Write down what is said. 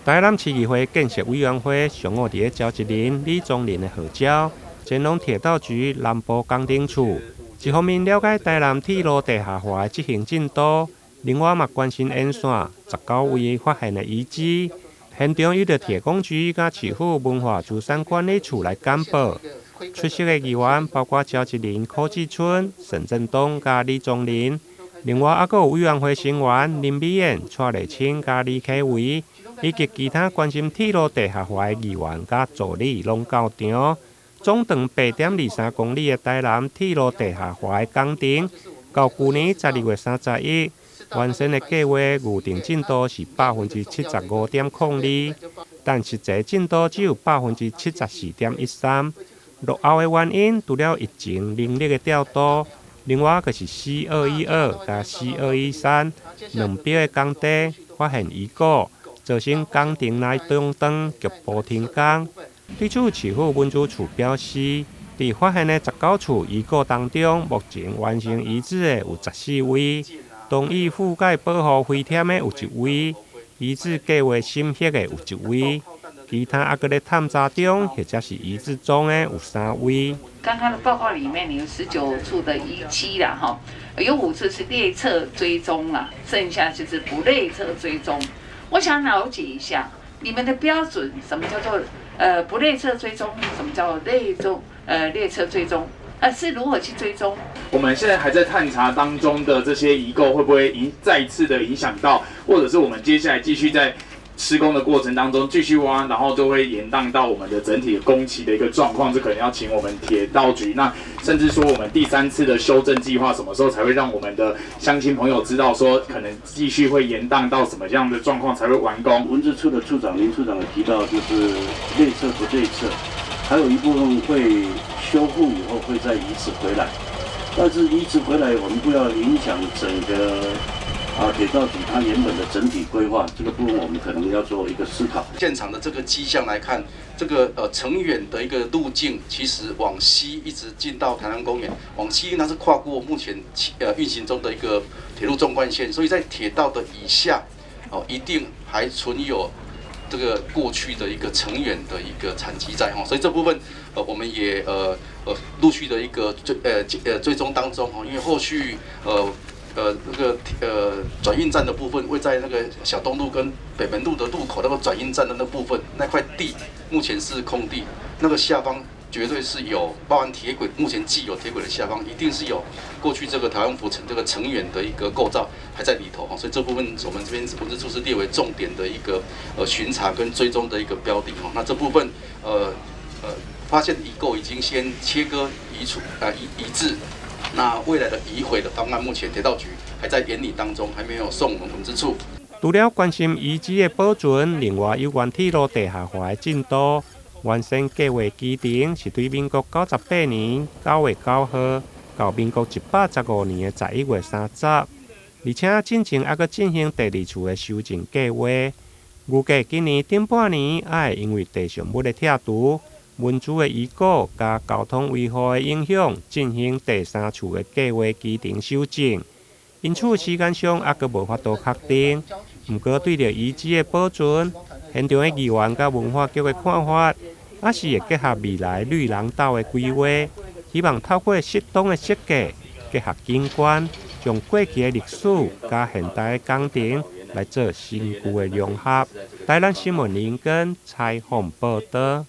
台南市議會建設委員會上午佇咧召集人李宗仁的號召，前往鐵道局南部工程處，一方面了解台南鐵路地下化的執行進度，另外嘛關心沿線19位發現的遺址。現場由著鐵工局佮市府文化資產管理處來簡報。出席的議員包括召集人柯志春、沈振東佮李宗仁，另外猶閣有委員會成員林美燕、蔡麗清佮李啟維，以及其他關心鐵路地下化的議員佮助理攏到場。總長8.23公里的台南鐵路地下化的工程，到舊年12月31，完成的計劃預定進度是75.02%，但實際進度只有74.13%。落後的原因，除了疫情、人力的調度，另外閣是 C212佮 C213兩標的工地發現遺構，造成工程來中斷，局部停工。對此，市府文資處表示，佇發現的19處遺構當中，目前完成移置的有14位，同意覆蓋保護飛添的有一位，移置計劃審核的有一位，其他猶閣咧探查中或者是移置中的有三位。剛剛的報告裡面有19處的遺跡啦，哈，有5處是列冊追蹤啦，剩下就是不列冊追蹤。我想了解一下你們的標準，什麼叫做不列冊追蹤？什麼叫列蹤？列冊追蹤？是如何去追蹤？我們現在還在探查當中的這些遺構，會不會再次的影響到，或者是我們接下來繼續在施工的過程當中繼續挖，然後就會延宕到我們的整體的工期的一個狀況，這可能要請我們鐵道局，那甚至說我們第三次的修正計劃什麼時候才會讓我們的鄉親朋友知道，說可能繼續會延宕到什麼樣的狀況才會完工？文資處的處長林處長有提到，就是列冊不列冊，還有一部分會修復以後會再移植回來，但是移植回來，我們不要影響整個鐵道局它原本的整體規劃，這個部分我們可能要做一個思考。現場的這個跡象來看，這個城遠的一個路徑，其實往西一直進到台南公園，往西它是跨過目前運行中的一個鐵路縱貫線，所以在鐵道的以下，哦，一定還存有這個過去的一個城遠的一個殘迹在哈，所以這部分我們也陸續的一個追蹤當中哈，因為後續那個轉運站的部分，位在那個小東路跟北門路的路口那個轉運站的那部分，那塊地目前是空地，那個下方絕對是有包含鐵軌，目前既有鐵軌的下方一定是有過去這個台灣府城這個城遠的一個構造還在裡頭哈，所以這部分我們這邊文資處是列為重點的一個巡查跟追蹤的一個標的哈。那這部分發現遺構已經先切割移除移置。那未來的移毀的方案，目前鐵道局還在研擬當中，還沒有送我們文資處。除了關心遺址的保存，另外有關鐵路地下化的進度，原先計劃期程是對民國98年9月9號到民國115年的11月30，而且進前猶閣進行第二次的修正計劃，預計今年頂半年愛因為地上物的拆除、文資的遺構佮交通維護的影響，進行第三次的計劃期程修正。因此時間上猶閣無法度確定。毋過對著遺址的保存，現場的議員佮文化局的看法，猶是會結合未來綠廊道的規劃，希望透過適當的設計，結合景觀，將過去的歷史佮現代的工程來做新舊的融合。台南新聞林根採訪報導。